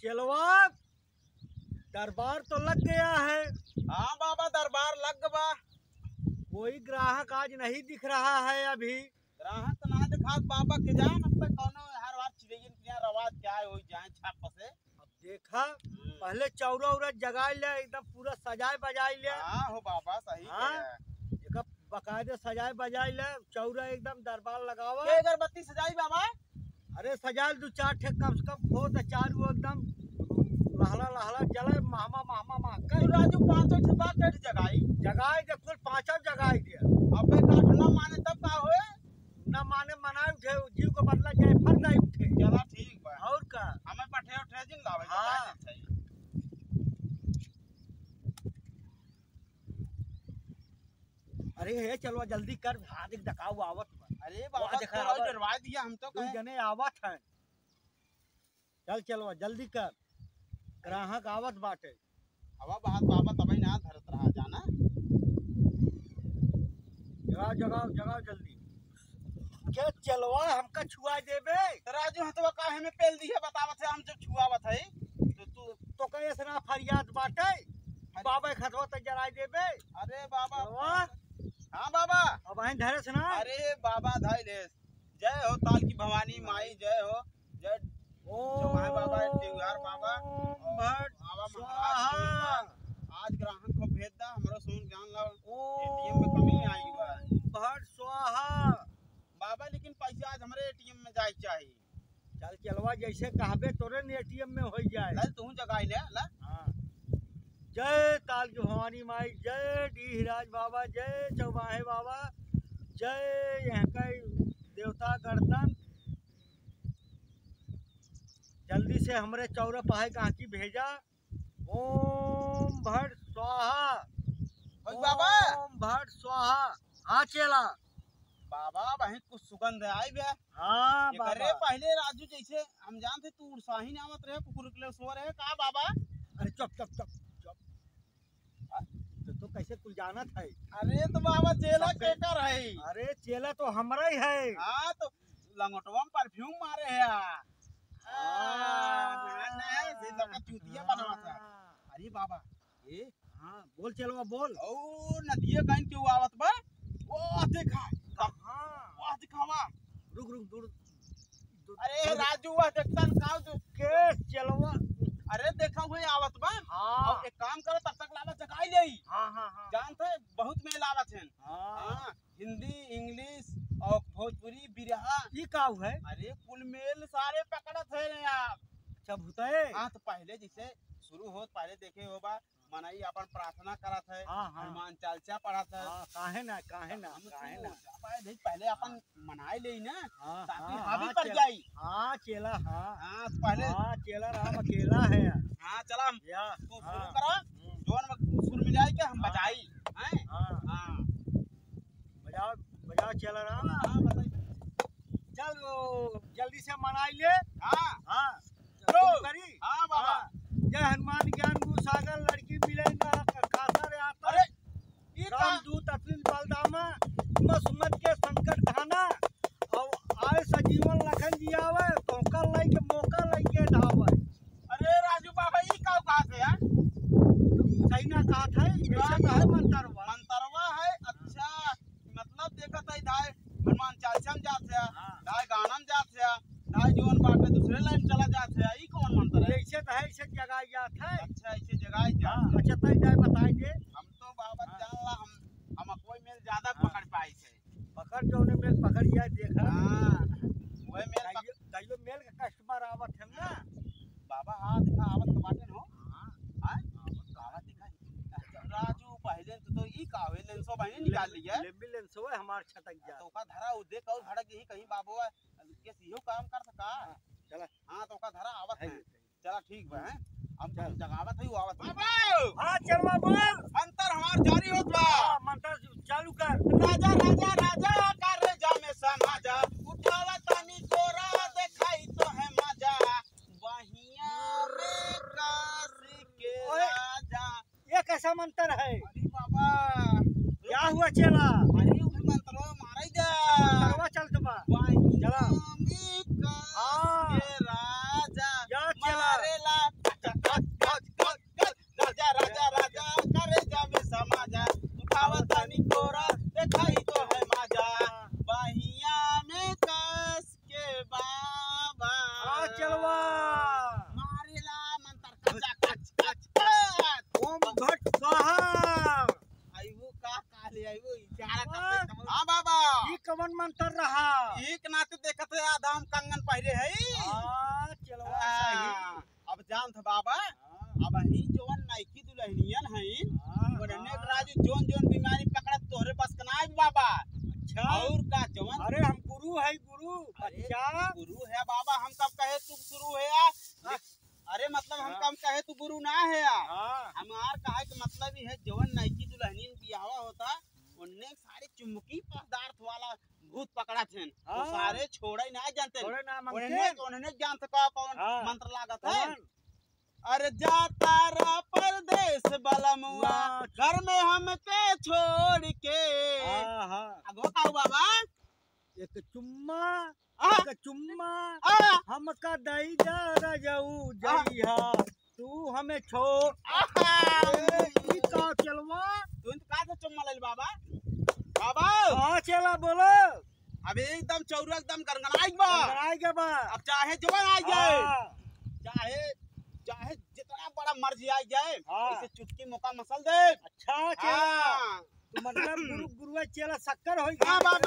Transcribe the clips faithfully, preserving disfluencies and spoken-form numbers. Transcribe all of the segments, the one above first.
चेलवा, दरबार तो लग गया है। हाँ बाबा, दरबार लग बा। कोई ग्राहक आज नहीं दिख रहा है अभी। ग्राहक तो ना दिखात बाबा, के जान अब तक कौनो हर बार चिड़ैयन के यहाँ रवाज क्या है, होई जाए छाप से। अब देखा, हम्म। पहले चौरा उरा जगाई ले, एकदम पूरा सजाए बजाई ले। हाँ हो बाबा, सही हाँ। कहे। एक बकायदे सजाए बजाई ले, चौरा एकदम दरबार लगावा। के अगरबत्ती सजाई बाबा? अरे सजाए दू चार ठे कम से कम, खो तो चारू एकदम लहला लहला जले, महमा महमा महके। तू राजू पाँचों ठे बात बैठ जगाई। जगाई दे, कुल पाँचों जगाई दे। अबे काठ ना माने तब का होए? ना माने मनाई उठे, जीव को बदला जाए, फर नहीं उठे। चला ठीक बा। और का? हमें पठे उठे जिन लावे, हाँ। बताए देत हई। अरे हे चलवा जल्दी कर, हाथ एक दकाऊ आवत बा। अरे बाबा, वाह, देखा, थोड़ा आवत। डरवा दिया हम तो तू कहे। जने आवत है। चल चलवा जल्दी कर, ग्राहक आवत बाटे। हवा बात बाबा तबे ना धरत रहा जाना। जगाओ, जगाओ, जगाओ जल्दी। के चलवा हमका छुआ देबे? तो राजू हथवा काहे में पेल दिया बतावत है, हम जब छुआवत है तो तू तो कहे सना फरियाद बाटे, अरे। बाबा के हथवा तक जराई देबे। अरे बाबा। चलवा। हाँ बाबा। अब आइन धरे सना। अरे बाबा धाई ले। जय हो ताल की भवानी माई, जय हो। जय ओ। जमाए बाबा, टिंगार बाबा, भट बाबा महाराज स्वाहा। आज ग्राहक को भेज दा, हमरो सोन जान ला। ओ। एटीएम में कमी आई बा। भट स्वाहा। बाबा, लेकिन पैसा आज हमरे एटीएम में जाए के चाही। चल चलवा, जैसे कहबे तोरे ने एटीएम में हो जाए। चल तू जगाई ले, ला। हाँ। जय ताल की भवानी माई, जय डीहराज बाबा, जय चौबाहे बाबा, जय यहाँ का देवता गर्दन। जल्दी से हमरे चौरा पाहे गाहकी भेजा। ओम भट स्वाहा। ओए बाबा। ओम भट स्वाहा। हाँ चेला। बाबा, वहीं कुछ सुगंध आई बे। हाँ एकरे बाबा। पहले राजू जैसे हम जानते तू उड़साही ना आवत रहे, कुकुर के लिए सो रहे का बाबा? अरे चुप, चुप, चुप, चुप। तो, तो कैसे कुल जानत है? अरे तो बाबा चेला सब केकर है? अरे चेला तो हमरा ही है। हाँ तो लंगोटवा में परफ्यूम मारे है। हाँ। ना, ना, से सबका चूतिया बनवा था। हाँ। अरे बाबा, ए? हाँ, बोल चेलवा, बोल। ओ, नदिया कहीं क्यों आवत बा? ओ, देखा। कहाँ? वाह, दिखावा। रुक, रुक, दूर, दूर, अरे, दूर। राजू, वह देखता न का तू? के चेलवा? अरे, देखा हुए आवत बा। हाँ। अब एक काम करो, तब तक लावा जगाई ले। हाँ, हाँ, हाँ। जानत है, बहुत मेल आवत है। हाँ। हाँ। हिंदी, इंग्लिश और भोजपुरी, बिरहा। ई का है? अरे, कुल मेल सारे पकड़त है रे यार। अच्छा, भूतए? हाँ, तो पहले जैसे शुरू होत, पहले देखे होबा, मनई अपन प्रार्थना करत है, हाँ, हाँ। हनुमान चालीसा पढ़त है। हाँ, काहे ना, काहे ना, हम काहे तू ना? जा पाए, देख, पहले अपन हाँ। मनाए ले ना, हाँ, ताकि हाँ, हावी हाँ, पड़ चेला। जाई। हाँ, चेला, हाँ। हाँ, तो पहले हाँ, चेला राम अकेला है यार। हाँ, चला हम, या, तू शुरू हाँ। करा, हम्म। जोन में सुर मिलाई के हम हाँ। बजाई, हैं? हाँ। हाँ। बजाओ, बजाओ चेला राम। हाँ, हाँ, बताइए। चल, वो जल्दी से मनाई ले। हाँ। हाँ। लो। शुरू करी? हाँ, बाबा। हाँ। जय हनुमान ज्ञान गुण सागर, लड़की मिले ना कातर आता। अरे, ई का? राम दूत अतुल बलदामा, मसुमत के संकट घाना, और आए सजीवन लखन जियावे, तोहका लइके मौका लइके धावे। अरे राजू बाबा, ई का कहा थे यार? सही ना कहा था, ई का? कैसे कहे मंतरवा? मंतरवा है, अच्छा। मतलब देखत है, धाय हनुमान चालीसा में जात है, हाँ। धाय गाना में जात है, धाय जोन बाटे दूसरे लाइन चला जात है, ई कौन मंतर है? ऐसे तो है, ऐसे जगाई जात है। अच्छा, ऐसे जगाई जात हाँ, है। अच्छा, तय जाए बताई दे। हम तो बाबा हाँ। जान ला, हम, हम कोई मेल ज्यादा हाँ। पकड़ पाई थे। पकड़ जौने मेल पकड़ जाए, देखा। हाँ, वही मेल पक- कहियो, कहियो मेल के कस्टमर आवत है ना। हाँ। बाबा, हाँ, देखा, आवत तो बाटे न हो। हाँ। हाँ? आवत तो बाबा, देखा, राजू, पहले तो, तो ई का होए, लेंसो बहिनी निकाल लिया। लेम्बी लेंसो है, हमार छटक जा। तो ओका धरा, उ देख, और भड़क यही कहीं बाबू है, केस इहो काम कर सका। हाँ, चला। हाँ, तो ओका धरा, आवत है, है। है। चला, ठीक बा, हैं? हम चल। जगावत है, वो आवत है। बाबू! हाँ, चलवा बोल। मंतर हमार जारी होत बा। हाँ, मंतर चालू कर। राजा, राजा, राजा, करेजा में समा जा। उठावा तानी कोरा, देखाई तोहे मजा। बहिया में काशी के ओए। राजा। ये कैसा मंतर है? अरे बाबा। क्या हुआ चेला? अरे वो भी मंतरवा मारा ही जा। मंतरवा चलत बा। बहिया चला। में काशी हाँ। के राजा। या चेला। मारेला तो देखत है, आधा हम कंगन पहिरे है। हाँ, चलो, हाँ, सही। अब जानत बाबा, हाँ। अब ही जवन नइकी दुलहनियन हईन, हाँ, उन्हने हाँ। राजू जौन जौन बीमारी पकड़त तोहरे बस का नाई बाबा। अच्छा। और का जवन अरे हम गुरु है, गुरु। अरे बच्चा। गुरु है बाबा, हम कब कहे तू गुरु है यार? हाँ। अरे मतलब हम हाँ। कब कहे तू गुरु ना है यार? हाँ। हमार कहे के मतलब ई है जवन नइकी दुलहनियन बियाहवा होता, उन्हने सारे चुंबकीय पदार्थ वाला भूत पकड़त हन। वो हाँ। सारे छोड़े ना जानते। छोड़े ना मंगते। उन्हने, उन्हने जानते का कौन हाँ। मंत्र लागत है? कौन? अरे जा तारा परदेस बलमुआ, वाह। घर में हमके छोड़ के। हाँ, हाँ। अगो का बाबा? एक चुम्मा, आह। एक चुम्मा, आह। हमका दई जा रजऊ आह। जइहा। तू हमें छोड़। आहा! ए, ई का चेलवा? तू तो का से चुम्मा ले ले बाबा? बाबा! हाँ, चेला, बोलो। अब एकदम चौरा एकदम गनगनाई बा। गनगनाई के बा। अब चाहे जवन आ जाए, हाँ। चाहे, चाहे जितना बड़ा मर्जी आ जाए, हाँ। इसे चुटकी मुका मसल दे। अच्छा, चेला। हाँ। तू मतलब गुरु, गुरुआ चेला शक्कर होई हाँ, गया। बाबा।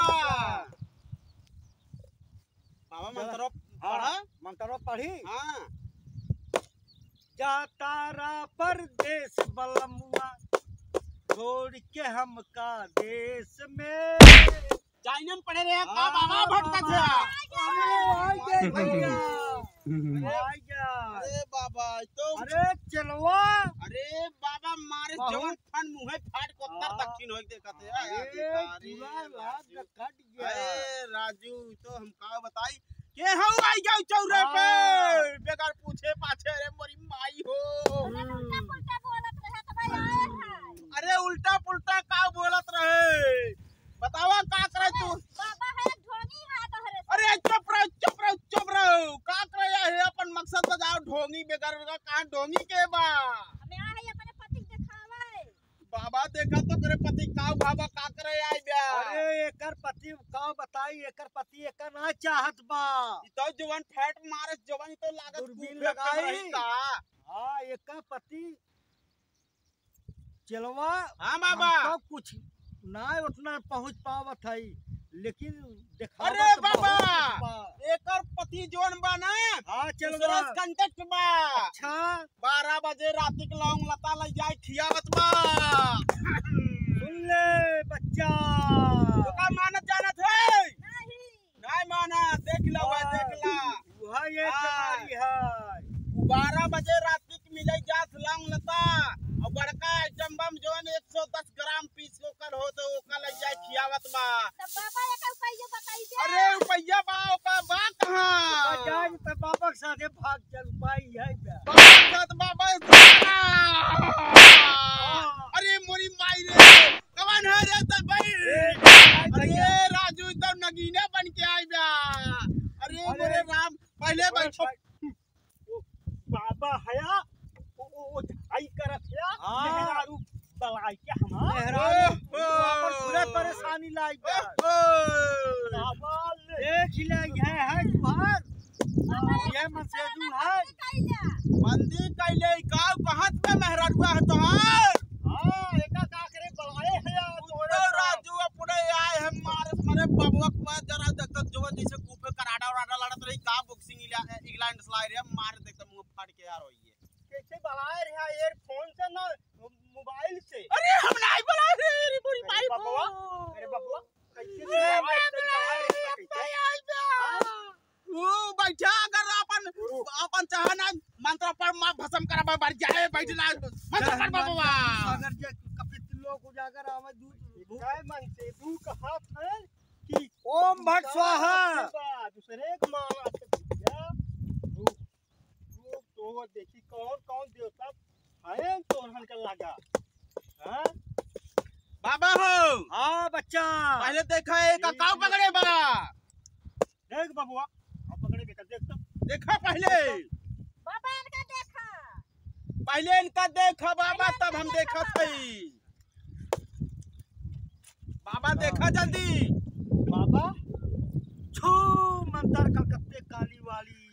बाबा, चला। मंतरो हाँ, पढ़ा। मंतरो पढ़ी। हाँ। जा तारा परदेस बलमुआ, छोड़ के हमका देस में। चाइना में पढ़े रहे का हाँ, बाबा भटका बाबा। थे? अरे, आ गए भैया। अरे, आ गया। अरे बाबा, तो अरे चेलवा। अरे बाबा, मारे बहुत जवन फन मुँहे फाट कोत्तर हाँ। दक्षिण होई देखत है। अरे, अरे, पूरा अरे, लाग राजू। कट गया। अरे राजू, तो हम का बताई, के हऊ आई जाऊ चौरे पे, हाँ। बेगर पूछे पाछे, अरे मोरी माई हो। अरे उल्टा पुल्टा बोलत रहे तो भाई आए हैं। अरे उल्टा पुल्टा का बोलत रहे, बतावा का करे तू? बाबा है ढोंगी है तोहरे से। अरे चुप रहो, चुप रहो, चुप रहो, का करे है अपन मकसद बताओ, ढोंगी बेगर का कहाँ ढोंगी के बा? हमें आ है अपने पति के देखावे। बाबा देखा तो करे पति का बाबा का करे आई बा। अरे एकर पति का बताई, एकर पति एकर ना चाहत बा। ई तो जवन फैट मारस जवन ई तो लागत दूरबीन कुफे लगाई। रही का। हाँ, एकर पति चेलवा हाँ बाबा। हम तो कुछ ना उतना पहुँच पावत है, लेकिन देखावत अरे बाबा, बहुत कुछ बा। एकर पति जवन बा ना, हाँ, चेलवा। दूसरे से contact बा। अच्छा। बारह बजे राती के लौंग लता लइ जाए खियावत बा। सुन ले बच्चा। तो का मानत जानत है? नहीं। नहीं माना, देख ला, वह हाँ, देख ला। वह ये हाँ। बीमारी है। उ बारह बजे राती के मिले जात लौंग लता, और बड़का item बम जवन एक सौ दस ग्राम पीस ओकर हो तो ओकर लग जाए खियावत बा। तब बाबा एकर उपाय बताई दे। अरे रुपया बा ओकर बा कहाँ? ओकर जाए त बाबा के साथे भाग चल उपाय है बा। बाबा के साथ बाबा के साथ। अरे मोरी माई रे, कवन है रे तब भाई? ए, भाई अरे भैया। राजू एकदम नगीना बन के आई बा। अरे अरे। मोरे राम, पहले भाई भाई। ओ, बाबा हया, ओ, ओ, ओ, आई करत हया, हाँ। मेहरारू बलाई के हमार। मेहरारू, ओहो। अपन पूरा परेशानी लाई बा। ओहो। बाबा ले। देख ले, ये है तुहार। ये मसेदू है। बंदी कैले, काऊ कहत में मेहरारुआ है तोहार। हाँ, एका का करे बलाए है यार, तोरे तो। राजू अपने आए हम मारे, मारे बबुआ को जरा देखत जो जैसे कूपे कराटा वराटा लड़त रही, का boxing इला-, इंग्लैंड से लाए रे, मार देखत मुंह फाड़ के यार होइए। कैसे बलाए रे यार, earphone से ना, mobile से? अरे हम नहीं बलाए रे, अरे बुरी अरे माई बबुआ, को। अरे बबुआ, कैसे ए, बलाए, कैसे बबुआ, बलाए रे, कैसे? हाँ? ओ बैठा, अगर अपन, गुरु। अपन चाहे ना मंत्र पर माँ भस्म करबा, मर जाए, बैठ ना, मंत्र चल, कर बाबा। अगर जे कपित लोक उजागर आवे, दूत, जय मन से दू का हाथ है कि ओम भट स्वाहा। दूसरे के माँ से भैया, रूप, रूप तो देखी कौन कौन देवता है तोहन के लगा। हाँ? बाबा हो। हाँ बच्चा। पहले देखा एक अकाउ पकड़े बा। देख बबुआ, अब पकड़े बेटा, देख तो। देखा पहले। बाबा इनका देखा। पहले इनका देखा बाबा, पहले तब हम इनका देखा देखा बाबा। थई। बाबा हाँ। देखा जल्दी। बाबा, छू मंतर कलकत्ते काली वाली।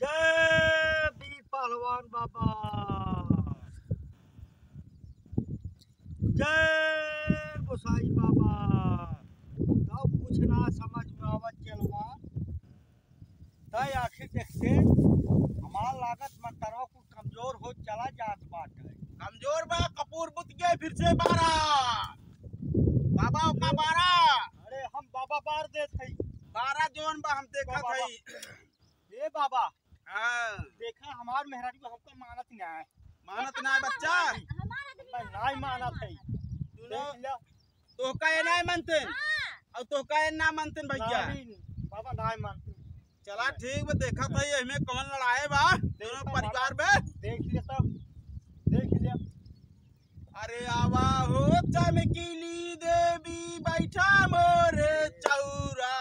जय वीर पहलवान बाबा, जय गोसाई बाबा। ना समझ में आवत चेलवा। तय आखिर देखते, हमार लागत मटरवा कुछ कमजोर हो चला जात बाटे। कमजोर बा, कपूर बुत गए फिर से बारह। बाबा ओका बारह। अरे हम बाबा बार देत हई। बारह जौन बा हम देखत बाबा। हई। ए बाबा। हाँ। देखा हमार मेहरारू हमका मानत ना है। मानत ना है बच्चा। हमार आदमी भाई ना मानत है। सुनो। देख लिया। तोहका ये ना मानते। हाँ। और तोहका ये ना मानते भैया। नहीं, बाबा ना मानते। चला ठीक बा, देखा था ये हमें कौन लड़ाए बा दोनों परिवार में। देख लिया सब, देख लिया। अरे आवा हो चमकीली देवी बैठा मोरे चौरा,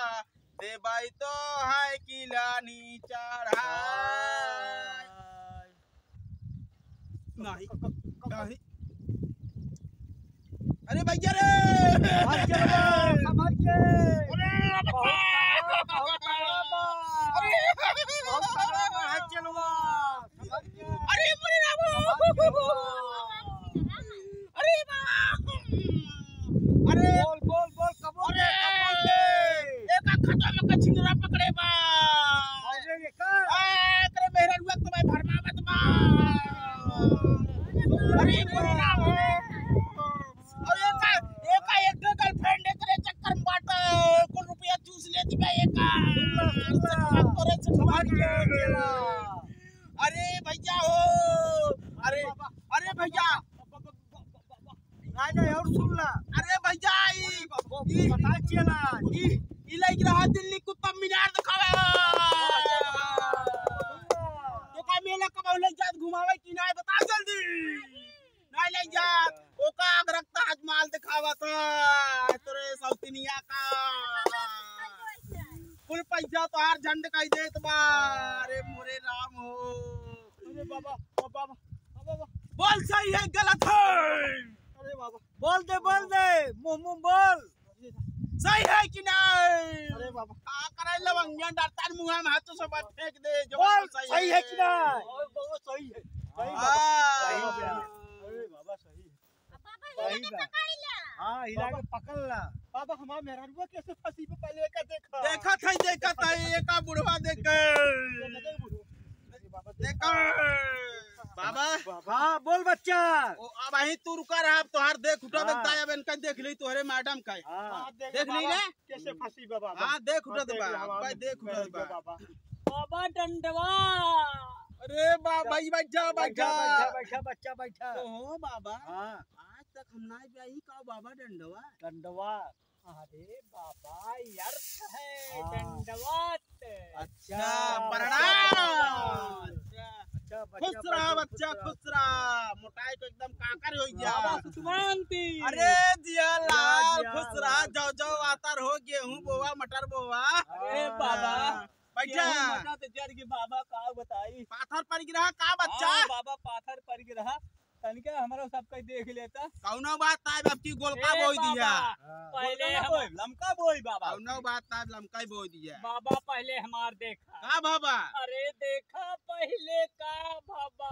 देबाई तो है किलानी चढ़ाई। नहीं, नहीं। अरे भैया रे! संभाल के रे, संभाल के। अरे बहुत तगड़ा, बहुत तगड़ा बा। अरे बहुत तगड़ा बा, है चेलवा। संभाल के। अरे मोरे राम। संभाल के। अरे बाप। अरे बोल, बोल, बोल, कबूल दे, अरे कबूल दे। एका खाता में कछिनरा पकड़े बा। अरे ये का? आ, एकरे मेहररुआ तो भाई भरमावत बा। अरे मोरे राम। अरे एका, एका एक ठो girlfriend एकरे चक्कर में बाटे, कुल रुपया चूस लेती बा एका। सुन ला, सुन ला। तोरे से संभाल के चला। अरे भैया हो, अरे, अरे भैया। नहीं, नहीं, और सुन ला। अरे भैया, ई, ई, बता चला, ई, ई लइक रहा दिल्ली कुतुब मीनार दिखावे। तो का मेला कब ले जात घुमावे कि नहीं, बता जल्दी। नहीं ले जात, ओका आगरा ताजमहल दिखावत है, तोरे सौतिनिया का। कुल पैसा तोहार झंड कई देत बा। अरे मोरे राम हो। अरे बाबा, बाबा, बाबा, बाबा। बोल सही है गलत है। अरे बाबा। बोल दे, बोल दे, मुंह मुंह बोल। सही है कि नहीं? अरे बाबा। का करे लवंगिया डरता मुंह में हाथ से बात फेंक दे, जो बोल, सही सही है है। कि नहीं? अरे बाबा, सही है। सही बाबा, हाँ। सही है। अरे बाबा, सही है। बाबा, सही हिला के बा। पकड़ ला। हाँ, हिला के बाबा, पकड़ ला। बाबा, हमार मेहरारुआ कैसे फंसी पे पहले एका देखा। देखत है, देखत है, एका बुढ़वा देखे। देखा, देखा। देखा। बाबा। बाबा, बोल बच्चा। ओ, अब अहीं तू रुका रहा, अब तोहार देख उठा हाँ। बनता है, अब इनका देख ली, तोहरे मैडम का है। हाँ। हाँ, देख देख ली बाबा, रे? कैसे फंसी बा बाबा। हाँ, देख हाँ, उठा दे देख बा, लो, हमार भाई, देख उठा दे बा। बाबा। बाबा डंडवा। अरे बा-, भाई, बैठ जा, बैठ बैठा, जा। बैठा, बैठा, बच्चा, बैठा। ओहो, बाबा। हाँ। आज तक हम ना ब्याही का बाबा डंडवा। डंडवा। अरे बाबा, ई अर्थ है, हाँ। दंडवत। अच्छा, अच्छा, प्रणाम। अच्छा। अच्छा, बच्चा, खुश रहा, बच्चा, खुश रहा। मोटाई तो एकदम काकर हो गया। बाबा सुखवंती। अरे जिया जिया, लाल, जिया खुश रहा, लाल। जौ जौ आतर हो, गेहूं बोवा, मटर बोवा। अरे बाबा, हाँ। बैठा। गेहूं मटर तो जर के बाबा का बताई। पाथर पड़ गिरा का बच्चा? हाँ बाबा, पाथर पड़ गिरा। तनिका हमरो सबके देख लेता। कौनो बात ना, अब की गोलका ए बोई दिया। बाबा, हाँ। पहले गोलका ना हम बोई, लमका बोई बाबा। कौनो बात ना, लमका ही बोई दिया। बाबा, पहले हमार देखा। का बाबा? अरे देखा पहले का बाबा?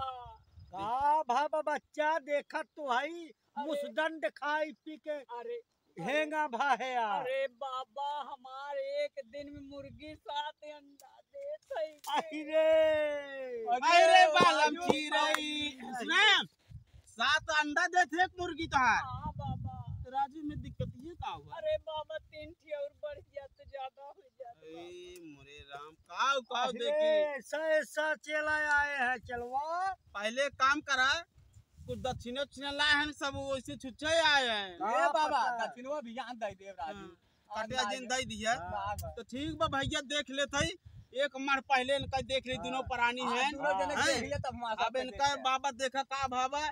का बाबा, बच्चा देखत तो हई, अरे। मुसदंड खाई पी के। अरे। हेंगा भा है यार। अरे बाबा, हमार एक दिन में मुर्गी सात अंडा देत है। अरे। अरे अरे बालम राजू चिरई। बाबा। सुना, सात अंडा देत है एक मुर्गी तोहार। हाँ बाबा। तो राजू में दिक्कत ये का हुआ? अरे बाबा, तीन ठी और बढ़ जात तो ज्यादा हो जात बाबा। ए मोरे राम, काव काव अरे, देखी। ऐसा ऐसा चेला आए हैं चेलवा। पहले काम करा, कुछ दक्षिणा उक्षिणा लाए हैं, सब वैसे छुच्छे आए हैं। ए का बाबा, पता? दक्षिणवा भी यहाँ दे देव राजू। हाँ, और कटिया ना जिन दे। दे दिया। हाँ। तो ठीक बा भैया, देख लेत हई, एक मर पहले इनका देख ली, हाँ। दोनों परानी हाँ, हैं। दोनों जने हैं? देख लिया तब हम आशा अब पे इनका देखते हैं। बाबा देखा का भावा,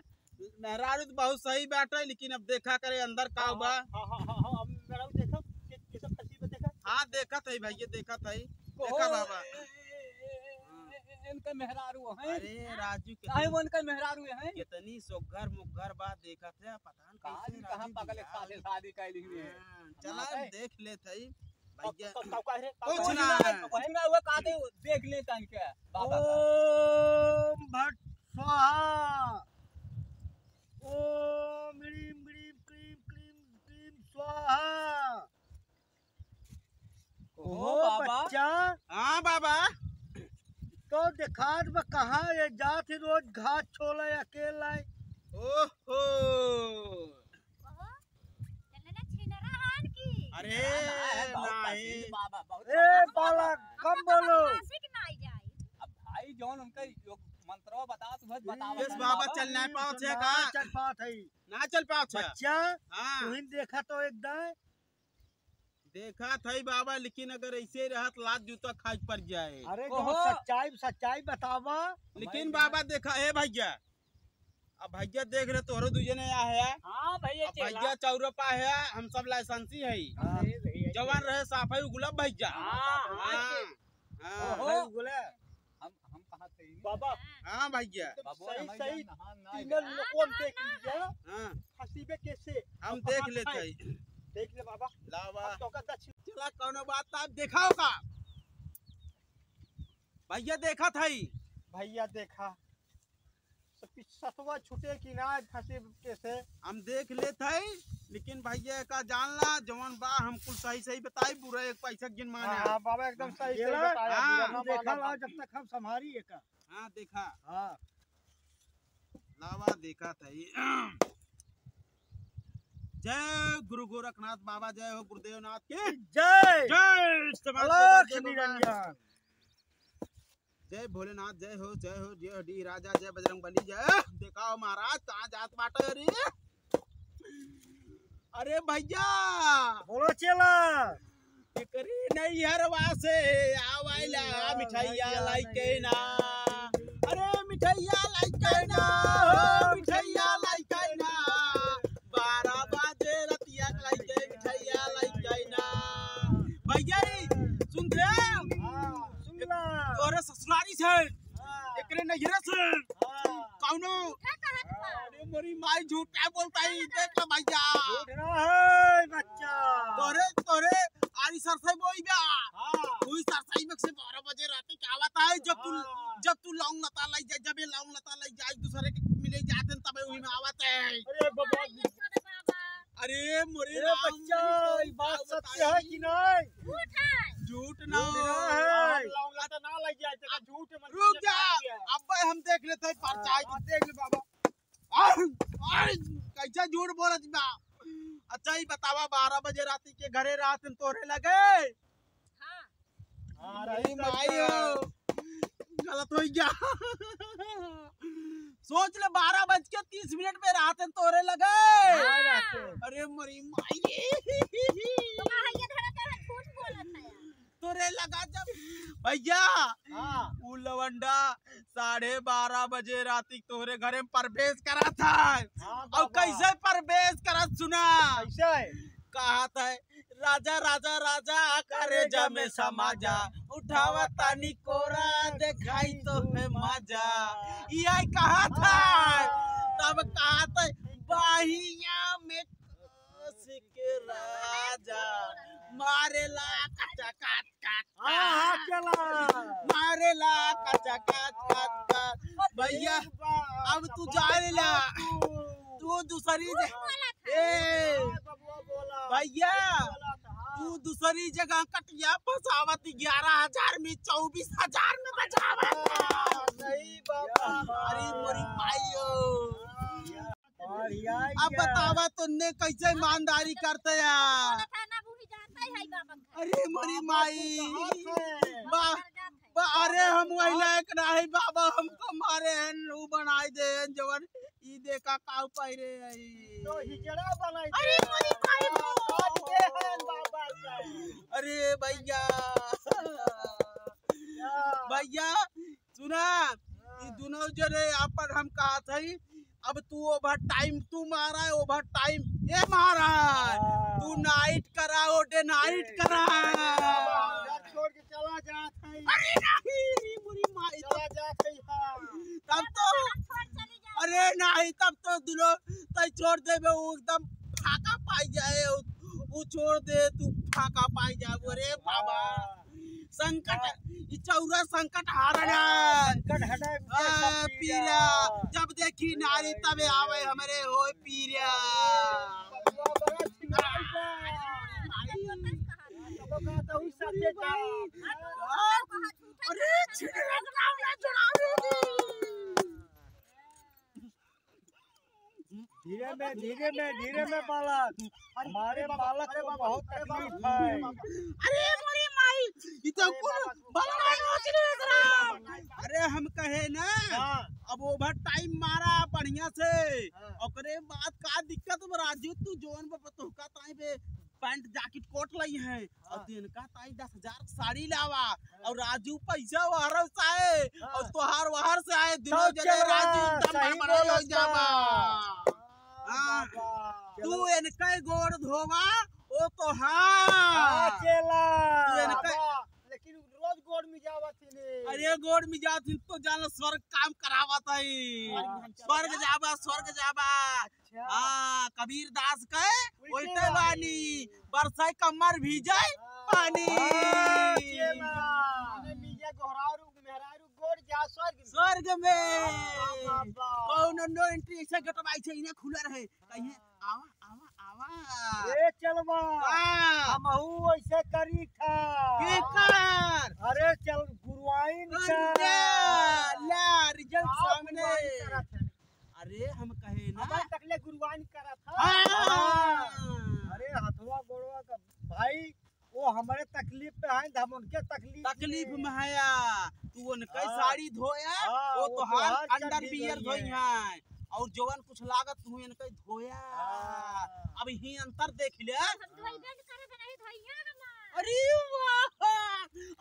मेहरारू तो बहुत सही बाटे, लेकिन अब देखा करे अंदर का हाँ, बा। हाँ, हाँ, हाँ, हाँ, अब मेहरारू देखा, के-, कैसे फंसी बा देखा। हाँ, देखत हई भैया, देखत हई। ओहो, देखा बाबा। ए, ए, ए, ए, ए, इनका मेहरारू हैं। अरे राजू, काहे कितनी, वो इनका मेहरारू हैं? कितनी सोघर मुग्घर बा, देखत है, पता न कहाँ कैसे दी, कहाँ राजू पागल बिया। साले शादी कैली हुई है। हाँ, चला हमारे देख लेत हई, भैया। का, का, का, का रे? का, कुछ का ना। रे? कुछ ना हुआ, का दे, देख ले तन के, बाबा का। ओम भट स्वाहा। ओम ह्रीम ह्रीम क्लीम क्लीम क्लीम स्वाहा। देखात बा, कहाँ ये जात ही रोज घास छोले अकेला है। ओहो। ओहो, चले ना छिनरा हान की। अरे, ना, ना, बहुत नहीं। पसंद बाबा, बहुत ए, पसंद बाला, बाबा। कम बोलो। आशिक ना आई जाए। अब भाई जौन उनका यो मंत्रवा बता, तू बस बतावा यस कर बाबा, बाबा। चल ना पाओ छे ना का? चल पाओ थे। ना चल पाओ छे। बच्चा, हाँ। तुहिन देखा तो एक दाएं। देखा था ही बाबा, लेकिन अगर ऐसे रहत लात जूता खाई पड़ जाए। अरे, ओहो। जो सच्चाई, सच्चाई बतावा। लेकिन बाबा देखा, ए भैया, अब भैया देख रहे तोहरो दू जने आ है। हाँ भैया, अब चेला। भैया चौरपा है, हम सब लाइसेंसी है। हाँ। अरे भैया, जवान चेला। रहे साफ है, गुलाब भैया। हाँ, हाँ, हाँ। हाँ। ओहो। भाई गुलाब। हम, हम कहाँ थे ही? बाबा। हाँ भैया। एकदम बाबा, सही, हमारे सही यहाँ नहा ना तीनों गया। लोगों देख लीजिए। हाँ। हसीबे कैसे? हम अब देख कहाँ लेते खाए? हैं। देख ले बाबा। लावा। अब तो का दक्षिण चला, कौनो बात ना, आप देखाओ का? भैया देखा था ही। भैया देखा। तो पिछसतवा छूटे कि ना फंसे कैसे? हम देख लेत हई, लेकिन भैया का जान ला, जवन बा हम कुल सही सही बताई, बुरा एक पैसा गिन माने। हाँ, हाँ, बाबा एकदम सही सही केला? बताया, हाँ। बुरा ना देखा माना। ला, जब तक हम संभारी एका। हाँ, देखा। हाँ। लावा देखा था ये। जय गुरु गोरखनाथ बाबा, जय हो गुरुदेव नाथ की। जय। जय समाज सेवा, अलख जय बाबा। निरंजन। जय भोलेनाथ, जय हो, जय हो, जय हो डी राजा, जय बजरंग बली, जय। देखाओ महाराज, कहाँ जात बाटे रे? अरे भैया। बोलो चेला। एकरे नैहरवा से आवाइला मिठैया लाई के ना। अरे मिठैया लाई के ना, हो मिठैया लाई के ना। बारह बजे रतिया लाई के मिठैया लाई के ना। भैया रे, सुन रे। हाँ, सुन ला। तोरे ससुरारी से, हाँ। एकरे नैहरे से, हाँ। कौनो झूठा कहत बा। अरे मोरी माई झूठा बोलता ही, देख ला भैया। झूठ ना है बच्चा। तोरे, तोरे आरी सरसई बोई बा। हाँ। वही सरसई में से बारह बजे रात के आवत है, जब तू, हाँ। जब तू लौंग लता लाई जा, जब ये लौंग लता लाई जा, एक दूसरे के मिले जाते हैं, तबे वही में आवत है। अरे बाबा। अरे मोरे ए राम, बच्चा, ई बात सत्य है कि नहीं? झूठ है। झूठ ना झूठ हो। ना है। हम लौंग लता ना लाई जाए, तेरा झूठ मन रुक जा। अब भाई हम देख लेते हैं, पर्चा हाँ, देख ले बाबा। आह, आह, कैसा झूठ बोलत बा? अच्छा, ई बतावा, बारह बजे राती के घरे रात में तोरे लगे? हाँ। हाँ, अरे रही माई तो। हो, गलत हो गया। सोच ले, बारह बज के तीस मिनट में रात में तोरे लगे। हाँ, रात में। अरे मरी माई रे। तो कहाँ ये धरा तेरा झूठ बोलत है यार? तोरे लगा जब भैया, हाँ। उ लवंडा साढ़े बारह बजे राती तोहरे घरे में प्रवेश करा था। हाँ, और बाबा। कैसे प्रवेश करा सुना? कैसे? कहा था, "राजा, राजा, राजा, करेजा में समा जा, उठावा तानी कोरा, देखाई तोहे मजा।" यही कहा था। हाँ। तब कहा था, "बाहिया में कोस के राजा, मारेला कचा काट काट।" हाँ, हाँ, चला। मारेला कचा काट काट काट। भैया, अब तू जाने ला। तू दूसरी जे-, ए, भैया, तू दूसरी जगह कटिया फंसावत ग्यारह हजार में चउबीस हजार में बचावत। हाँ, सही बाबा। अरे मोरी माई हो। बढ़िया अब यार। बतावा तुन्ने कैसे ईमानदारी करते यार। बोलत है ना, बूढ़ी जानता ही है बाबा घर। अरे मोरी माई। कहाँ से? बा-, बा-, अरे हम वही लायक नाही बाबा, हमको मारे हैं, ऊ बनाई दे हैं जवन ई देखा काऊ पाई रे आई। तो हिजड़ा बनाई अरे दे। मोरी माई हो। काट दे हैं बाबा का। अरे भैया। या। भैया, सुना, ई दुनो जने आपन हम कहत हई, अब तू ओवर टाइम तू मारा, ओवर टाइम ये मारा, हाँ। तू नाइट करा, ओ डे नाइट करा। घर छोड़ के चला जात हई। अरे नहीं, रे मोरी माई, चला जात हई, हाँ। तब तो, अरे नहीं, तब तो दुनो तै छोड़ देबे, उ एकदम फाका पाई जाए, उ, उ छोड़ दे, तू फाका पाई जाए, अरे बाबा। हाँ। संकट, हाँ। ई चौरा संकट हारना। हाँ, संकट हटाए, हाँ, सब पीरा। पीरा। जब देखी नारी तबे आवे हमरे होए पीरा। बबुआ बड़ा छिनारी बा। तो कहता हूँ सच्चे जाओ। हाँ। अरे, छिड़क नाम ना चढ़ावे दी। धीरे में, धीरे में, धीरे में बालक। अरे, हमारे अरे बाबा, बालक अरे को बाबा, बहुत अरे बाबा, तकलीफ है। अरे मोरी माई, ई तो अरे कुल बाबा, बाबा, बाबा, अरे हम कहे ना, हाँ। अब ओवर टाइम मारा बढ़िया से। हाँ। ओकरे बाद का दिक्कत बा राजू, तू जौन बा तोहका ताई बे पैंट जैकेट कोट लई है, और हाँ। तिनका ताई दस हजार साड़ी लावा, हाँ। और राजू पैसा वहर से आए, हाँ। और तोहार वहर से आए, दुनो तब जने चलवा, राजू एकदम सही बड़बड़ाई हो बोलत जावा। बा। हाँ। बाबा। तू चलो। इनके गोड़ धोवा, ओ तो हाँ। हाँ, चला। तू इनके बाबा, लेकिन रोज गोड़ में जावत ही ने। अरे गोड़ में जात ही तो जान स्वर्ग काम करावत है। हाँ, स्वर्ग जाबा, स्वर्ग जाबा। अच्छा। हाँ, कबीर दास के उल्टे उल्टे बानी। बानी, बरसाई कमर भीजे हाँ। पानी। हाँ, चेला। माने मिया गोहरारू, मेहरारू गोड़ जा स्वर्ग में। स्वर्ग में। हाँ, बाबा। कौनो no entry ऐसे गेटवा ऐसे इन्हें खुला रहे। कहिए, हाँ। आवा, आवा, आवा। ए, चलवा। हाँ। हमहू ऐसे करी था। के कर? अरे, चल, गुरुआइन अरे, का। ला, result का सामने। गुरुआइन करत है? अरे, हम कहे ना। हमारे तकले गुरुआइन करत है। हाँ। हाँ। अरे, हथवा गोड़वा का भाई, वो हमरे तकलीफ पे है, हम उनके तकलीफ तकलीफ में। में है या। तू उनके हाँ। साड़ी धोया, हाँ, वो वो तोहार तोहार चड्डी underwear धोई धोई है। है। और जवन कुछ लागत तू इनके धोया। हाँ। अब ही अंतर देख ले। हम धोइबे न करब, नहीं धोइया हमार। अरे वाह!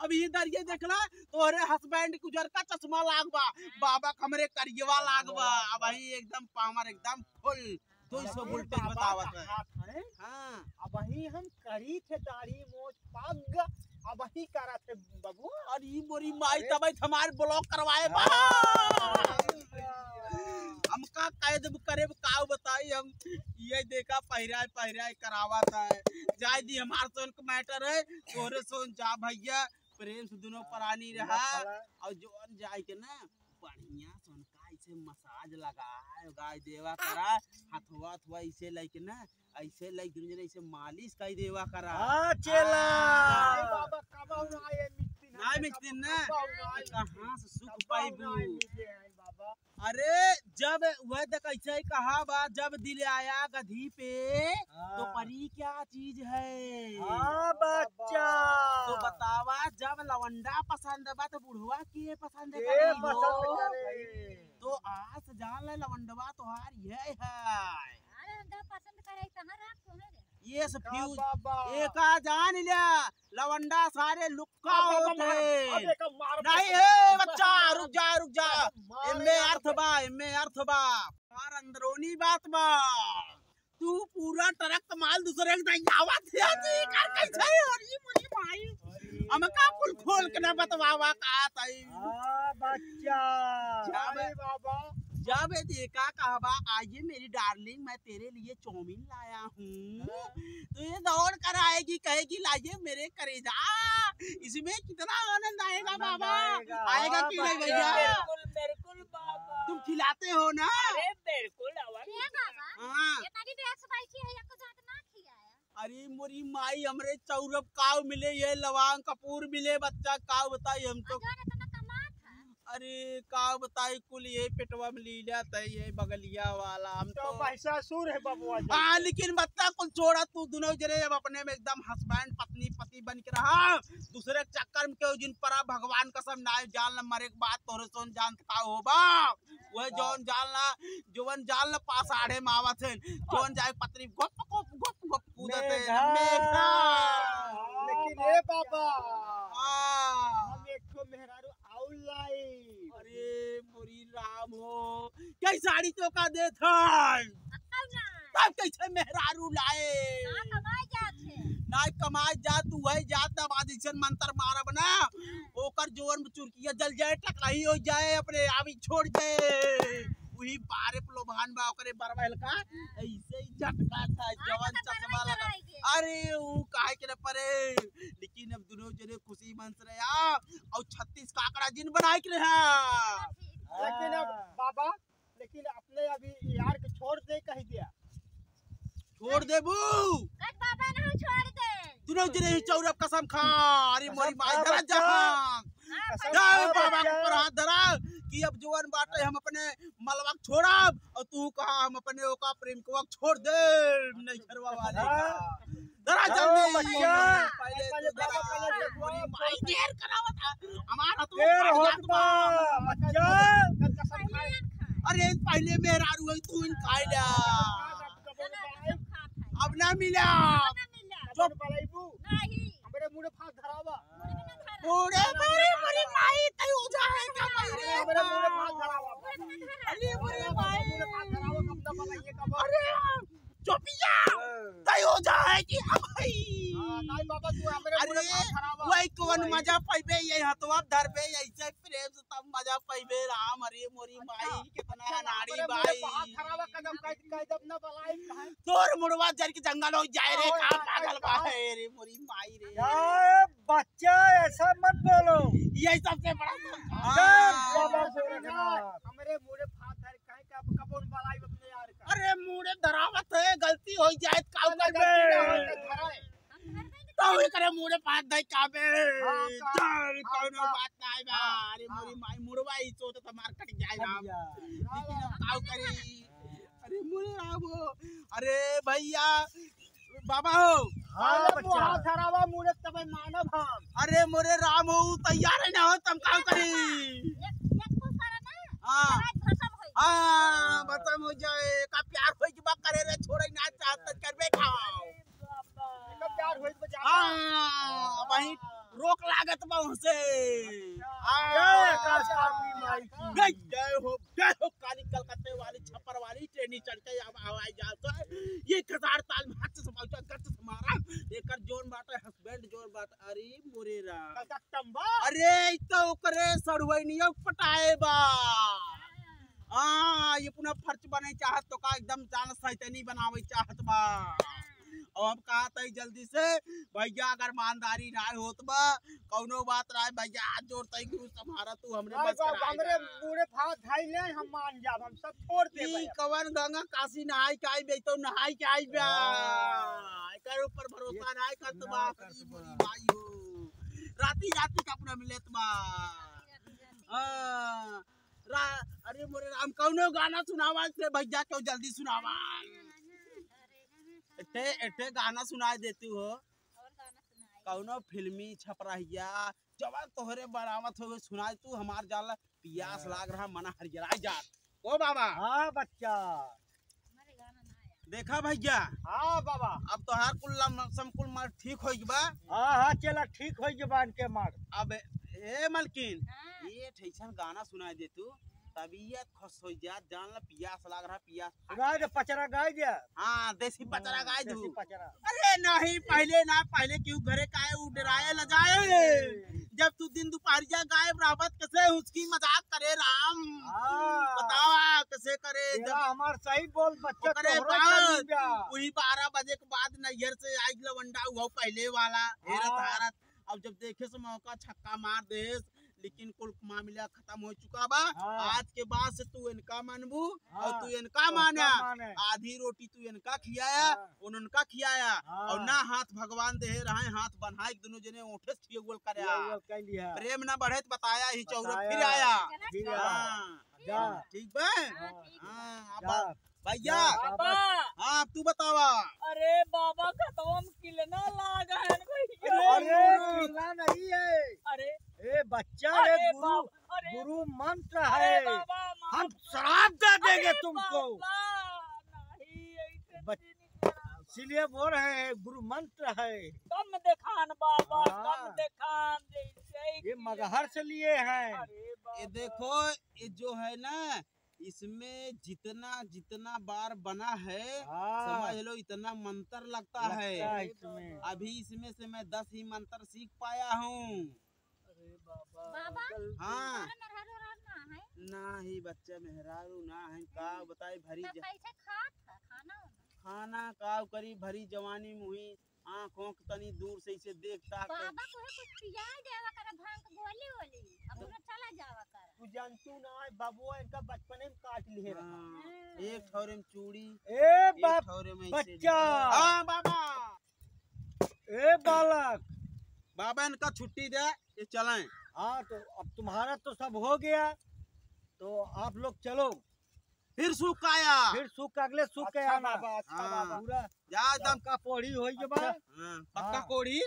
अब ही दरिये देखला, तोहरे husband के उजर का चश्मा लाग बा, बाबा के हमरे करियवा लाग बा। अब ही एकदम power एकदम full। दो सौ अरे voltage बाबा बतावत है। कहा था, हैं? हाँ। अबही हम करी थे दाढ़ी मोछ पग, अबही करा थे बाबू। अरे ई मोरी माई अरे। तबे हमार block करवाए बा। हाँ। हमका कैद करे, का बताई हम, ये देखा पहिराए, पहिराए करावत है। जाए दी हमार सोन के matter है, तोरे सोन जा भैया, प्रेम से दोनों प्राणी रहा। और जोन जाए के ना बढ़िया से उनका ऐसे massage लगाए, गाय देवा करा, हथवा, हथवा ऐसे लेके ना, ऐसे लेके दुनू जने ऐसे मालिश कर देवा करा। हाँ, चेला। हाँ। अरे बाबा, कबहू ना आए मिस्त्री, ना, ना, मिस्त्री ना। कबहू ना आए। कहाँ से सुख कबहू ना पाइबू? आए मिले हैं बाबा। अरे, जब वह देख ऐसे ही कहा बा, जब दिल आया गधी पे, तो हाँ। परी क्या चीज है? हाँ, बच्चा। तो बतावा, जब लवंडा पसंद बा, तो बुढ़वा के पसंद के करी हो? पसंद करे? तो आज जान ले, लवंडवा तोहार ये है। अरे, हम तो पसंद करे, कहाँ राख, कहाँ रे? ये से का fuse, बाबा? एका जान ले, लवंडा सारे लुक्का का बाबा होत मार, है। अबे का मार नहीं, बाबा। ए बच्चा, रुक जा, रुक जा। बाबा मार एमे रे अर्थ बाबा। बा, एमे अर्थ बा। हमार अंदरूनी बात बा। तू पूरा ट्रक माल दूसरे के दई आवत है जी, कर कैसे है? अरे मोरी माई। अरे हमका कुल खोल के ना बतवावा का ताई। हाँ, बच्चा। जाबे अरे बाबा। जाबे देखा कहबा, आइए मेरी darling, मैं तेरे लिए चाउमीन लाया हूँ। हाँ। तो ये दौड़ कर आएगी, कहेगी, "लाइए मेरे करेजा।" इसमें कितना आनंद आएगा आनंद बाबा। आएगा। आएगा हाँ, कि नहीं बच्चा। भैया? बिल्कुल, बिल्कुल बाबा। तुम खिलाते हो ना? अरे बिल्कुल, अवन। ए बाबा, हाँ। ये तनी देर से बैठी है, एको जात ना खियाया। अरे मोरी माई, हमरे चौरब काव मिले, ये लवांग कपूर मिले, बच्चा काव बताई हम तो। अजवान इतना कमात है। अरे का बताई, कुल ये पेटवा में लीला तय ये बगलिया वाला, हम तो तो महिषासुर है बबुआ जी। हाँ, लेकिन बच्चा कुल छोड़ा, तू दोनों जने अब अपने में एकदम husband पत्नी पति बन के रहा। दूसरे के चक्कर में केहू जिन परा, भगवान कसम, ना जान ल मरे के बाद तोरे सोन जान का होबा। वह हाँ। जौन जान ला, जौन जान ला पास आड़े में आवत है, जौन जाए पत्नी गुप गुप गुप गुप कूदत है। मेघा। मेघा। लेकिन ए बाबा, हाँ। हम एक ठो मेहरारू आउर लाई। अरे मोरी राम हो, कई साड़ी तो का देत है? अक्कल ना। तब कैसे मेहरारू लाए? ना कमाए जात है। ना कमाए जात, तू है जात ना, बाद ऐसन मंत्र मारब ना, हाँ। ओकर जोर में चुरकिया जल जाए, टकराही हो जाए, अपने आप ही छोड़ जाए। हाँ। वही बारे पे लोभान बा ओकरे बरवा हल्का, हाँ। ऐसे ही झटका था, हाँ, जवान तो चश्मा बरवा लगा। चढ़ाई गए। अरे, वो काहे के न परे, लेकिन अब दोनों जने खुशी मन से रहे, आ, और छत्तीस काकड़ा जिन बनाए के रहा। लेकिन अब हाँ। बाबा, लेकिन अपने अभी यार के छोड़ दे कह दिया। छोड़ देबू? कट बाबा ना छोड़ दे। दोनों जने ही चौरब कसम खा। अरे कसम मोरी माई खा जरा बच्चा। जहां। हाँ, जय बाबा के ऊपर हाथ धरा कि अब जवन बाटे हम अपने मलवा के छोड़ब, और तू कहा हम अपने ओका प्रेम को छोड़ दे, नहीं घरवा वाले का। धरा जल्दी। पहले पहले तू धरा। पहले पूरी माई देर करावत है। हमारा तो देर होत बा, बच्चा। अरे पहले मेहरारू है, तू इन खाई ला। अब ना मिला। चुप। हमरे मुड़े फांस धरावा। मुड़े मेरे, मेरी माई तय हो जाए क्या भाई रे? हमरे मुड़े फांस धरावा। अरे मेरी माई। मुड़े फांस धरावा, कब ना बनाइए, कब? अरे चुपिया। तय हो जाए कि अब भाई। हाँ, नहीं बाबा, तू हमरे मुड़े अरे, फांस धरावा। वही कौन मजा पाइबे, ये हथवा धरबे, ऐसे प्रेम से तब मजा पाइबे राम। अरे मोरी माई, कितना अच्छा, नाड़ी हमरे मुड़े बाई। फांस धरावा, कदम कह, कह दब ना बलाई, कहाँ? तोर मुड़वा जर के जंगल हो जाए रे, ओए, का ओए, पागल बा ओए। है रे मोरी माई रे। ए बच्चा, ऐसा मत बोलो। ये सबसे बड़ा ए हाँ। बाबा गोरखनाथ। हमरे मुड़े फांस धर काहे का कबोन बलाई अपने यार का। अरे मुड़े धरावत है, गलती हो जाए, का अरे करबे? गलती ना होए तो धराए। तो एकरे मुड़े फांस धर काबे। हाँ, का? चल, हाँ, कौनो का? बात ना है बा। हाँ, अरे हाँ। मोरी माई मुड़वा ही सोच तो मार कट जाए कट ना। जाए। लेकिन अब का करी? अरे मोरे राम हो, अरे भैया, बाबा हो। हाँ, अरे बच्चा। मुहा धरावा मुड़े तबे मानब हम। अरे मोरे राम हो, तैयार है ना हो, तम काम करी। एक, एक कुछ करे ना, हाँ। आज खत्म होई। हाँ, खत्म हो जाए, का प्यार होई कि बा करे रे, छोड़े ना चाहत, करबे खाओ। एकर प्यार होई तो जाता। हाँ, वही रोक लागत बा उनसे। अच्छा। हाँ। जय काली माई की। जय, जय हो, जय हो काली कलकत्ते वाली, छप्पर वाली, ट्रेनी चढ़ के अब हवाई जहाज से ये कसार ताल में हट से पहुंचा, गट से मारा। एकर जोन बाटे, husband जोन बाटे, अरे मोरे राम। कलकत्ता में बा? अरे, इ तो ओकरे सड़ुआइनिया पटाए बा। हाँ, ये अपना फर्ज बने चाहत तो का एकदम जान सैतानी बनावे चाहत बा। अब हम कहत हई जल्दी से, भैया अगर ईमानदारी ना होत बा, कौनो बात ना है भैया, हाथ जोड़त हई गुरु तुम्हारा, तू हमरे भाई बस साहब, करा हमरे दे। बूढ़े भाव धाई ले, हम मान जाब, हम सब छोड़ दे ई भाई। कवन गंगा काशी नहाई के आई बे, तो नहाई के आई बे। हाँ। एकर ऊपर भरोसा ये ना करत ना बा, करत अपनी बा। बड़ी माई हो। राती राती का अपना मिलत बा। हाँ। रा-, अरे मोरे राम, कौनो गाना सुनावा से भैया, क्यों जल्दी सुनावा। एठे, एठे गाना सुनाए देतू हो। कौनो फिल्मी छपराहिया, जवन तोहरे बनावत हो, सुनाए तू, हमार जाल पियास हाँ। लाग रहा, मना हरियराए जात। ओ बाबा। हाँ बच्चा। देखा भैया। हाँ बाबा। अब तोहार कुल लम-, सम कुल मार ठीक होई बा। हाँ, हाँ, चला ठीक होई बा इनके मार। अब ए मलकिन, हाँ। ये ठैसन गाना सुनाए देतू, तबीयत खुश होई जात, जान ला पियास लाग रहा, पियास। गाए दे, पचरा गाए दे। हाँ, देसी पचरा हाँ, गाए देसी दू। पचरा। अरे नहीं, पहले ना, पहले क्यों घरे काहे उ डराए हाँ। लजाए? अरे। जब तू दिन दुपहरिया गायब रहबत, कैसे उसकी मजाक करे राम? हाँ। बतावा, कैसे करे? तेरा जब हमार सही बोल, बच्चा ओकरे तोहरा बाद, चली जा। वही बारह बजे के बाद नैहर से आई लवंडा हुआ पहले वाला, हेरत हाँ। हारत। अब जब देखे से मौका छक्का मार देस, लेकिन कुल मामला खत्म हो चुका बा। हाँ। आज के बाद से तू इनका मानबू हाँ। और तू इनका और माना। इनका माने। आधी रोटी तू इनका खियाया, हाँ। उनका खियाया हाँ। और ना हाथ भगवान देहे रहे, हाथ बनाए दोनों जने ओठे से खियवल करे। खियवल कर लिया। प्रेम ना बढ़े तो बताया ही चौरा बताया। फिर आया। फिर आया। हाँ। जा। ठीक बा? हाँ, ठीक बा। हाँ, अब जा। भैया। बाबा। हाँ, तू बतावा। अरे बाबा, खतवा में किलना लाग है भैया। अरे, अरे, किलना नहीं है। अरे। ए बच्चा, अरे ये गुरु, बाबा, अरे। गुरु मंत्र अरे है। बाबा, माफ हम कर। श्राप दे देंगे अरे तुमको। बाबा, नहीं, ऐसे बच-, नहीं करा। इसीलिए बोल रहे हैं, गुरु मंत्र है। कम देखान बाबा, हाँ। कम देखान, जैसे ये कि मगहर से लिए हैं। अरे बाबा। ये देखो, ये जो है ना, इसमें जितना, जितना बार बना है, हाँ। समझ लो इतना मंत्र लगता लगता है। है इसमें। अभी इसमें से मैं दस ही मंत्र सीख पाया हूँ। अरे बाबा। हाँ। अरे मेहरारू ओहरारू ना है? ना ही बच्चा मेहरारू ना है, का हम्म। बताई भरी तो ज-, कैसे खात है खाना उना? खाना का करी भरी जवानी मुही आँख ओंख तनी दूर से इसे देख ताक। बाबा तोहे कुछ पिया देवा करे, भांग के गोली वोली, अब तो पूरा चला जावा करे। तू जानतू ना है, बाबुआ इनका बचपने में काट लिए रहा। हाँ, हम्म। एक ठौरे में चूड़ी, ए एक बाप, ठौरे में ऐसे बच्चा। निकला। हाँ बाबा। ए बालक। बाबा इनका छुट्टी दे, ये चलें। हाँ, तो अब तुम्हारा तो सब हो गया, तो आप लोग चलो। फिर सुख आया। फिर सुख, अगले सुख के अच्छा आना। बाबा, अच्छा हाँ। बाबा। पूरा जा एकदम। पक्का पोढ़ी होई के बा। अच्छा। हाँ, पक्का हाँ। कोढ़ी।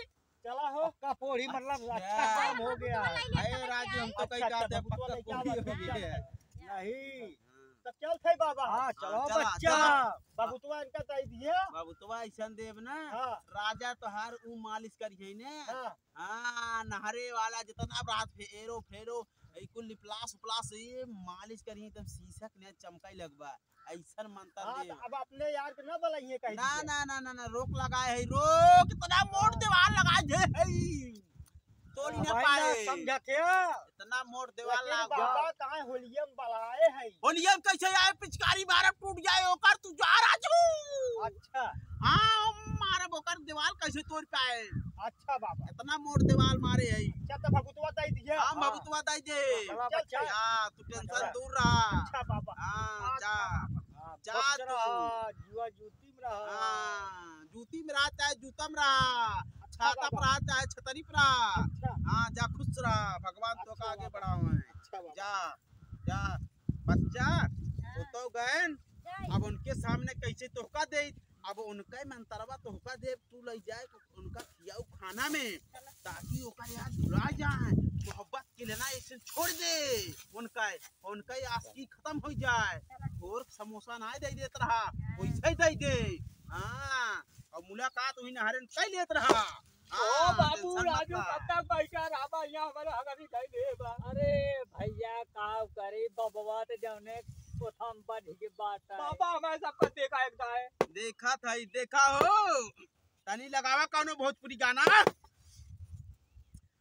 चला हो। पक्का पोढ़ी, मतलब, अच्छा। अच्छा काम हो गया है। अरे राजू, हम तो अच्छा, कहीं अच्छा, कहते हैं, बबुतवा पक्का लेके कोढ़ी आवा, हो गया है। नहीं। हाँ। तो चल थे बाबा। हाँ, हाँ, चलो चला, बच्चा। चला। बबुतवा इनका दे दिया। बबुतवा ऐसन देब ना, हाँ। राजा तोहार ऊ मालिश करिहैं ने। हाँ। हाँ, नहरे वाला जितना बरात फेरो, फेरो, ई कुल लिपलास उपलास, ये मालिश करिहैं, एकदम शीशक ने चमकाई लगबा। ऐसन मंत्र हाँ, देब। तो अब अपने यार के ना बोलाइए कहीं ना, दीजिए। ना, ना, ना, ना, रोक लगाए है, रोक, इतना मोट हाँ। दीवार लगाए दे है। तोड़ी ना भाई ना पाए। समझा थे। इतना मोट दीवार लेकिन लाग बाबा गया। कहाँ होलिया में बलाए है? होलिया में कैसे आए? पिचकारी मारे टूट जाए, ओकर तू जा राजू। अच्छा। हाँ, मारे ओकर दीवार कैसे तोड़ पाए? अच्छा बाबा। इतना मोट दीवार मारे है। अच्छा, तो भभुतवा दे दिया। हाँ, हाँ। भभुतवा दे दे। चला चल, बच्चा। चल। हाँ, तू tension चला। दूर रहा। अच्छा बाबा। हाँ, अच्छा जा। बाबा। हाँ, जा खुश तू। रहा, जुआ जूती में रहा। हाँ, जूती में रहा चाहे जूता में रहा, अच्छा छाता बाबा। पर रहा चाहे छतरी पर रहा। अच्छा। हाँ, जा खुश रहा, भगवान तो अच्छा का आगे बाबा। बढ़ावे। अच्छा बाबा। जा, जा, बच्चा, वो तो गएन, अब उनके सामने कैसे तोहका दे, अब उनका मंतरवा तोहका दे, तू ले जाए उनका खियाऊ खाना में, ताकि ओकर याद भुला जाए, मोहब्बत के लेना ऐसे छोड़ दे, उनका, उनका आशिकी खत्म हो जाए। और समोसा ना दे देत रहा, वैसे ही दे दे। हाँ, और मुलाकात हुई नहरन कर लेत रहा। ओ हाँ, बाबू, tension मत राजू, ला। कब तक बैठा रहबा यहाँ, हमारे हगरी खाई दे बा। अरे भैया, का करी, बबवा तो जौने कोठम बढ़ के बात है। बाबा, हमारे सबका देखा एक दाए। देखा था, देखा हो। तनी लगावा कौनो भोजपुरी गाना।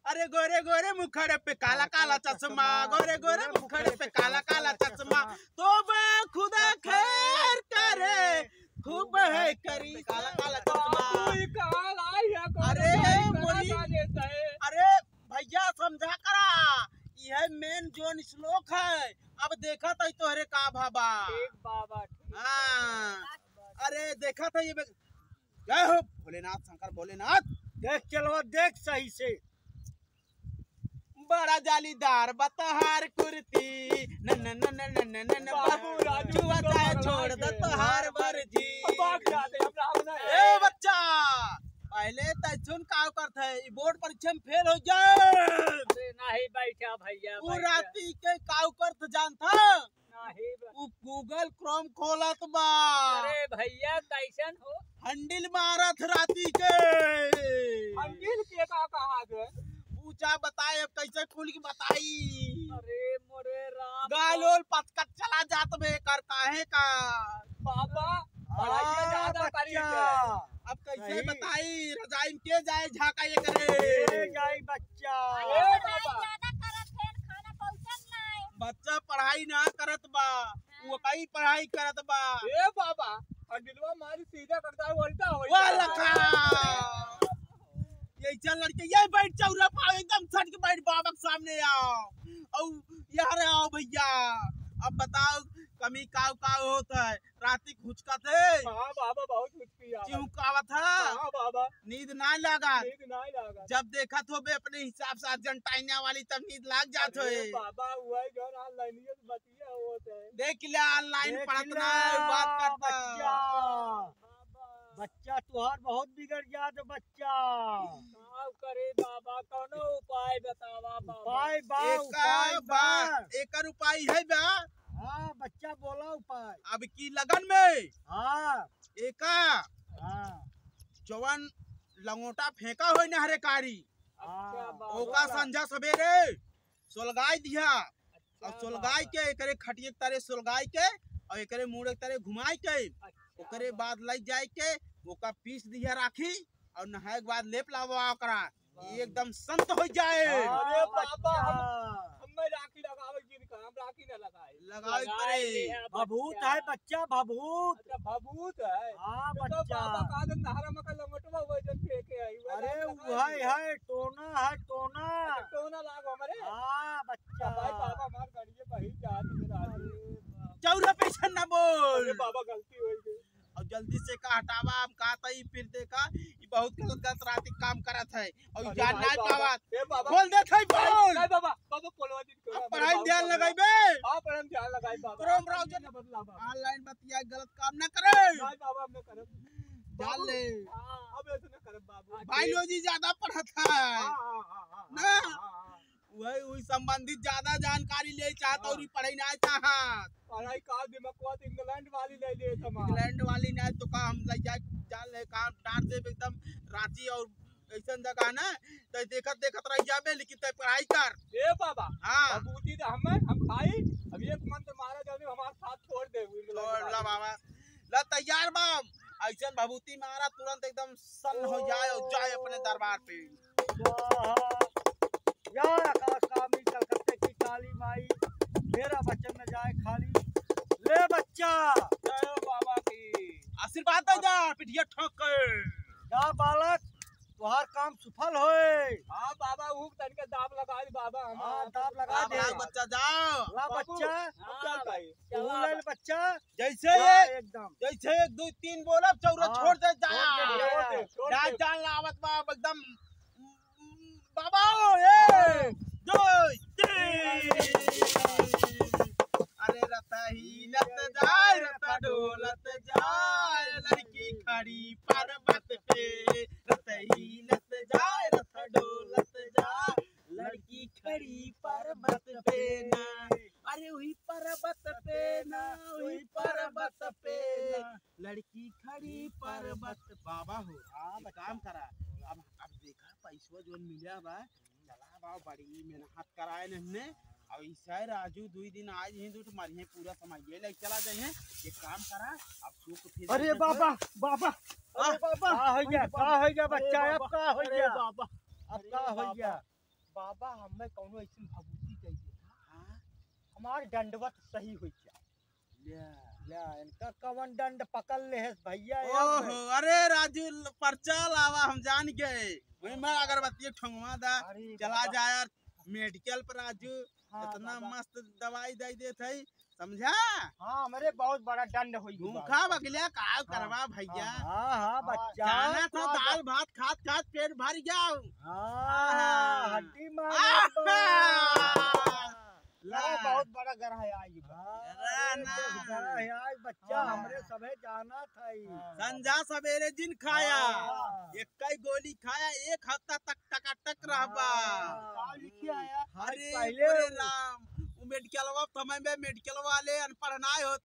अरे गोरे गोरे मुखड़े पे काला काला चश्मा, गोरे गोरे मुखड़े पे काला काला चश्मा, तौबा खुदा खैर करे, खूब है करी काला काला चश्मा। बाबू, ई कहाँ लाई है? कौन अरे लाई करा बोली, का देता है? अरे भैया समझा करा, यह main जोन श्लोक है। अब देखा तो तोहरे का भाबा। ठीक बाबा, ठीक। हाँ, अरे देखा था ये बे-, जय हो भोलेनाथ शंकर भोलेनाथ। देख चलवा, देख सही से। बड़ा जालीदार बतहार कुर्ती, न, न, न, बाबू राजू जुआ तो चाहे पगला छोड़ दे गए। तोहार मर्जी। अब भाग जाते, अब राम ना ए बच्चा, पहले तैथुन काव करत है, ई बोर्ड परीक्षा में फेल हो जाए। अरे नहीं बैठा भैया, वो बैठा। राती के काव करत जानता? नाही बा। उ Google Chrome खोलत बा। अरे भैया, कैसन हो? हंडिल मारत राती के। हंडिल के का कहा गए? पूछा बताए, अब कैसे खुल के बताई? अरे मोरे राम। गाल ओल पचकत चला जात बे कर काहे का? बाबा, हाँ, पढ़ाइया ज्यादा करी बच्चा। के। अब कैसे सही। बताई, रजाई में के जाए झाँका ये करे? के जाई बच्चा। अरे ए पढ़ाई बाबा। ज्यादा करत है, खाना पहुँचत नाई। बच्चा पढ़ाई ना करत बा, हाँ। वो कई पढ़ाई करत बा। ए बाबा, हंडिलवा मारी सीधा करता है, उल्टा हो वाह गया। लखा। ये चल लड़के, ये बैठ चौरा पाव, एकदम सट के बैठ बाबा के सामने आओ। औ यार आओ भैया, अब बताओ कमी काव काव होत है? राती घुचका थे। हाँ बाबा, बहुत घुचकी आवत। चिहुकावत है। हाँ बाबा। नींद ना लागा। नींद ना लागा। जब देखत होबे अपने हिसाब से अर्जेंटीना वाली, तब नींद लाग जात अरे होए। बाबा, वही जो online से बतिया होत है। देख ले online देख पढ़त ले ना है, बात करता। बच्चा। बाबा। बच्चा तुहार बहुत बिगड़ जात बच्चा। का करे बाबा, कौनो उपाय बतावा बाबा। उपाय बा, एका उपाय बा, बा। एकर उपाय है बा। हाँ, बच्चा बोला उपाय। अब की लगन में हाँ। एका हाँ। जवन लंगोटा फेंका होई नहरे कारी, अच्छा हाँ। बाबा। ओका संझा सवेरे सोलगाई दिया। अच्छा और सोलगाई बाबा। के एकरे खटिए के तरे सोलगाई के और एकरे मूड़े के तरे घुमाई के अच्छा ओकरे बाबा। बाद लई जाए के ओका पीस दिया राखी और नहाए के बाद लेप लावा ओकरा, बाबा। एकदम संत हो जाए। अरे हाँ, बाबा, हम, बच्चा। हमें राखी लगावे जिनका, हम राखी ना लगाए। लगावे लगाए पड़े। दिया भभूत बच्चा। है बच्चा, भभूत। अच्छा, भभूत है। हाँ, तो बच्चा। बाबा का दिन नहरा में का लंगोटवा वजन फेंके आई, वजन अरे, लगाए वही दिया। है, टोना है, टोना। अच्छा, टोना लागो हमरे। हाँ, बच्चा। भाई, बाबा हमार गाड़िए बही जात में राजू। अरे बाबा। चौरा पैसा ना बोल। अरे बाबा, गलती हो गई। और जल्दी से का हटावा, हम का तई फिर देखा, ई बहुत गलत, गलत रात के काम करत है। और अरे जान भाई नहीं बाबा, पावत। ए बाबा। खोल दे थे, बोल। नहीं बाबा, बाबा, बोलवा दिन के अब बाबा, पढ़ाई में बाबा, ध्यान बाबा। लगाई बे। हाँ, पढ़ाई में ध्यान लगाई बाबा। Chrome browser। ना बदला बाबा। Online बतिया, गलत काम ना करे। नहीं बाबा, हम ना करब। जान बाबू, ले। हाँ, अब ऐसे ना करब बाबू। Biology ज्यादा पढ़त है। हाँ, हाँ, हाँ, हाँ, ना। हाँ, हाँ, हाँ। वही, वही संबंधित ज्यादा जानकारी ले चाहत हाँ। और ई पढ़ाई ना चाहत। पढ़ाई का दिमाग को England वाली ले लिए था माँ। England वाली ना तो का हम ले जाए, जान ले काम डार देब एकदम रांची और ऐसन जगह ना, तो देखत देखत रह जाबे, लेकिन तै पढ़ाई कर। ए बाबा, हाँ। अब उठी तो हमें, हम खाई, अब एक मंत्र मारा जाने हमारे साथ छोड़ दे, England छोड़ वाली। ला बाबा, ला तैयार बा हम। ऐसन भभूति मारा तुरंत एकदम सन्न हो जाए और जाए अपने दरबार पे। स्वाहा। या आकाश कामनी कलकत्ते की काली माई, मेरा वचन न जाए खाली। ले बच्चा। जय हो बाबा की। आशीर्वाद दे जा, पिठिया ठोक के। जा बालक, तुहार काम सुफल होए। हाँ बाबा, ऊ तनिका दाब लगा दी बाबा, हम हाँ, दाब लगा दे। बच्चा जाओ। ला बाबू, बच्चा। हम चल भाई। तू ले ले बच्चा। जैसे हाँ, एक, एकदम। जैसे एक, दो, तीन बोलब, चौरा हाँ, छोड़ दे, जा। छोड़ दे, छोड़ दे, छोड़ जा, दे। जान लावत बा, एकदम, बाबा, ए, दो, तीन। अरे रतही लत जाए, रत डोलत जाए, लड़की खड़ी पर्वत पे। रतही लत जाए, रत डोलत जाए, लड़की खड़ी पर्वत पे ना। अरे वही पर्वत पे ना, वही पर्वत पे ना, लड़की खड़ी पर्वत। बाबा हो, हाँ, एक बच्चा। काम करा, अब, अब देखा पैसवा जोन मिला बा, चला बा, बड़ी मेहनत कराए नन्ने, और इसे राजू दुई दिन आज ही दूठ मरिहे, पूरा समय ये ले चला जाइए। एक काम करा, अब तू को फिर अरे बाबा, बाबा, अरे आह! बाबा, का हो गया, का हो गया अरे बच्चा, अब बाबा, का हो अरे गया? बाबा, अब अरे का हो बाबा। गया? बाबा, हमें कौनो ऐसी भभूति कह देता। हाँ? हमार डंडवत सही हो गया। ल्या। ल्या, इनका कवन डंड पकड़ ले है भैया, ये ओहो, अरे राजू, ल-, पर्चा लावा, हम जान गए। वही मैं अगरबत्ती ठोंगवा दा, अरे चला बाबा। जा यार, medical पर राजू, हाँ, इतना बाबा। मस्त दवाई दे देत है, समझा? हाँ, हमरे बहुत बड़ा डंड होई गई भूखा बाबा। बगलिया का करवा हाँ, भैया। हाँ, हाँ, हाँ, बच्चा, जाना तो का दाल भात खात खात पेट भर गया। हाँ, आहा। हड्डी मार आहा। बाबा। ला। अरे, बहुत बड़ा गरहा है आज। हाँ, अरे अरे, ना। गरहा है आज, बच्चा, हाँ। हमरे सभे जाना था ही। हाँ। संझा सवेरे जिन खाया, हाँ। एक ही गोली खाया, एक हफ्ता तक टकाटक रहबा। हाँ। का लिखिया है? अरे पहले अरे राम, वो मेडिकलवा समय में मेडिकल वाले अनपढ़ ना होत।